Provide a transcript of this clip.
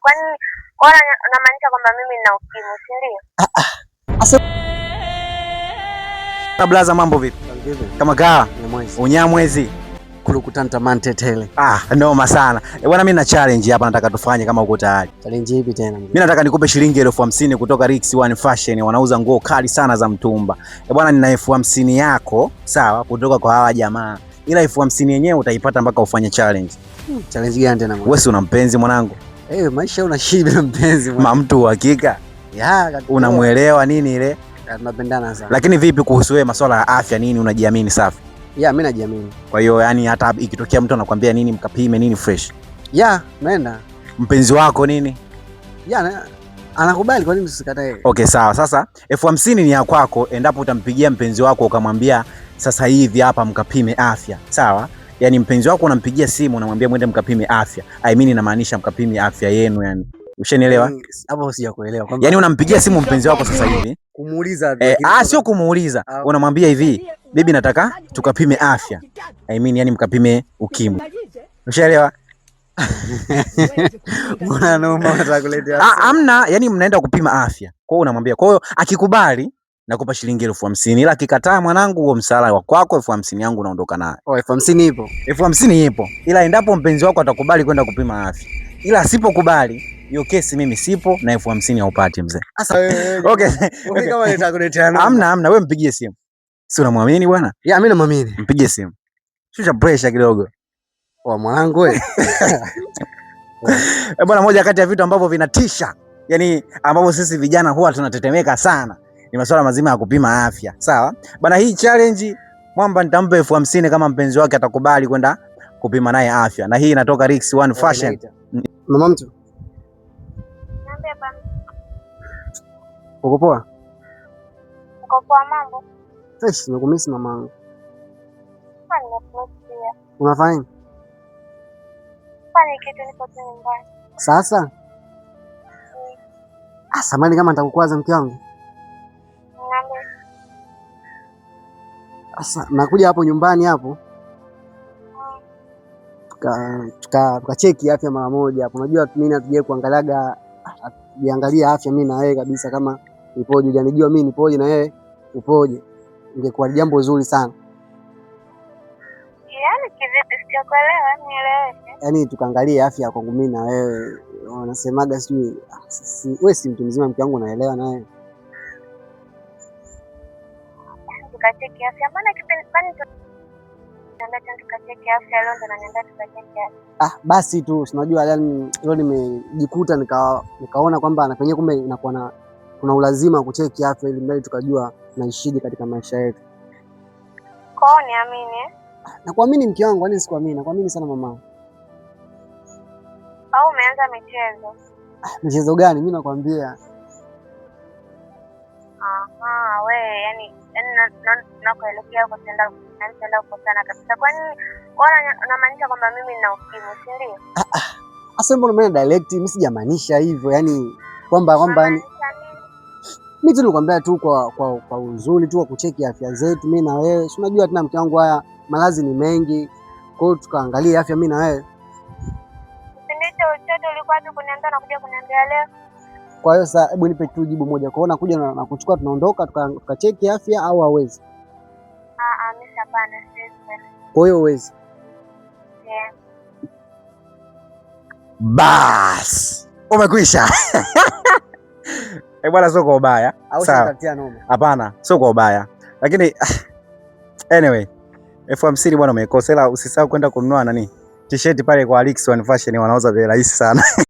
Kwani kwa unamaanisha kwamba mimi nina ukimwi, si ndio? Blaza, mambo vipi? Kama kaa unyamwezi Kulukutanta mantetele. Ah, noma sana. E bwana, mimi na challenge hapa nataka tufanye kama uko tayari. Challenge ipi tena? Mimi nataka nikupe shilingi 50,000 kutoka Rix One Fashion, wanauza nguo kali sana za mtumba. E bwana, nina 50,000 yako, sawa, kutoka kwa hawa jamaa. Ila 50,000 yenyewe utaipata mpaka ufanye challenge. Challenge gani tena mwanangu? Wewe si una mpenzi mwanangu? Eh, maisha una shida na mpenzi mwanangu. Ma mtu uhakika? Ya, unamuelewa nini ile? Tunapendana sana. Lakini vipi kuhusu wewe masuala ya afya nini, unajiamini safi? Ya, mimi najiamini. Kwa hiyo yani hata ikitokea mtu anakuambia nini mkapime nini fresh. Ya, naenda. Mpenzi wako nini? Ya, anakubali, kwa nini usikatae? Okay, sawa. Sasa 50,000 ni ya kwako endapo utampigia mpenzi wako ukamwambia sasa hivi hapa mkapime afya. Sawa? Yaani mpenzi wako unampigia simu unamwambia mwende mkapime afya. I mean inamaanisha mkapime afya yenu yani. Ushanielewa? Hapo sijakuelewa. Kwamba Yaani unampigia simu mpenzi wako sasa hivi. Kumuuliza. Sio kumuuliza. Unamwambia hivi, bibi nataka tukapime afya. I mean yani mkapime ukimwi. Ushaelewa? Mbona noma unataka kuletea? Amna, yani mnaenda kupima afya. Kwa hiyo unamwambia. Kwa hiyo akikubali nakupa shilingi 50,000, ila akikataa mwanangu, huo msala wa kwako, 50,000 yangu naondoka nayo. Oh, 50,000 ipo. 50,000 ipo. Ila endapo mpenzi wako atakubali kwenda kupima afya. Ila asipokubali, hiyo kesi mimi sipo na 50,000 haupati mzee. Sasa Okay. wewe kama unataka kuletea noma. Amna, amna, wewe mpigie simu. Si unamwamini bwana? Ya, mimi namwamini. Mpigie simu. Shusha pressure kidogo. Wa mwanangu wewe. Bwana, moja kati ya vitu ambavyo vinatisha, yani ambavyo sisi vijana huwa tunatetemeka sana ni masuala mazima ya kupima afya. Sawa? Bwana, hii challenge mwamba nitampa 50,000 kama mpenzi wake atakubali kwenda kupima naye afya. Na hii inatoka Rix One Fashion. Mama mtu. Niambie baba. Uko poa? Uko poa mambo? Fresh, nimekumisi mamangu. Nimekumisi pia. Unafanya nini? Fanya kitu, niko tu nyumbani. Sasa? Ah, samahani kama nitakukwaza mke wangu. Niambie. Sasa nakuja hapo nyumbani hapo. Tukacheki afya mara moja hapo. Unajua mimi hatujawahi kuangaliaga, hatujaangalia afya mimi na wewe kabisa kama ipoje. Hujanijua mimi nipoje na wewe upoje. Ingekuwa jambo zuri sana. Yaani kivipi? Sijakuelewa, nieleweshe. Yaani tukaangalia afya ya kwangu mimi na wewe. Wanasemaga sijui, wewe si mtu mzima mke wangu, naelewa na wewe. Tukacheki afya. Mbona kipindi kwani tunaambia tukacheki afya leo ndo naniambia tukacheki afya? Ah, basi tu si unajua yani leo nimejikuta nikaona kwamba na penyewe kumbe inakuwa na kuna ulazima wa kucheki afya ili mbele tukajua tunaishije katika maisha yetu. Kwa hiyo niamini eh? Nakuamini mke wangu, yani sikuamini, nakuamini sana mama. Au umeanza michezo? Ah, michezo gani? Mimi nakwambia. Aha, we, yani nakuelekea huko tutaenda kukosana kabisa. Kwani unamaanisha kwamba mimi nina ukimwi, si ndio? Sasa mbona umeenda direct? Mimi sijamaanisha hivyo, yani kwamba yani mimi tu nilikwambia tu kwa uzuri tu wa kucheki afya zetu mimi na wewe. Si unajua tena mke wangu haya maradhi ni mengi. Kwa hiyo tukaangalia afya mimi na wewe. Kipindi hicho chote ulikuwa wapi kuniambia na kuja kuniambia leo? Kwa hiyo sasa hebu nipe tu jibu moja. Kwa hiyo nakuja na kuchukua tunaondoka tukacheki afya au hawezi? Mimi hapana, siwezi. Kwa hiyo huwezi. Yeah. Bas. Umekwisha. Bwana, sio kwa ubaya. Au Sawa. sitatia noma. Hapana, sio kwa ubaya. Lakini anyway, 50,000 bwana umeikosa, ila usisahau kwenda kununua nani? T-shirt pale kwa Alex One Fashion, wanauza bei rahisi sana.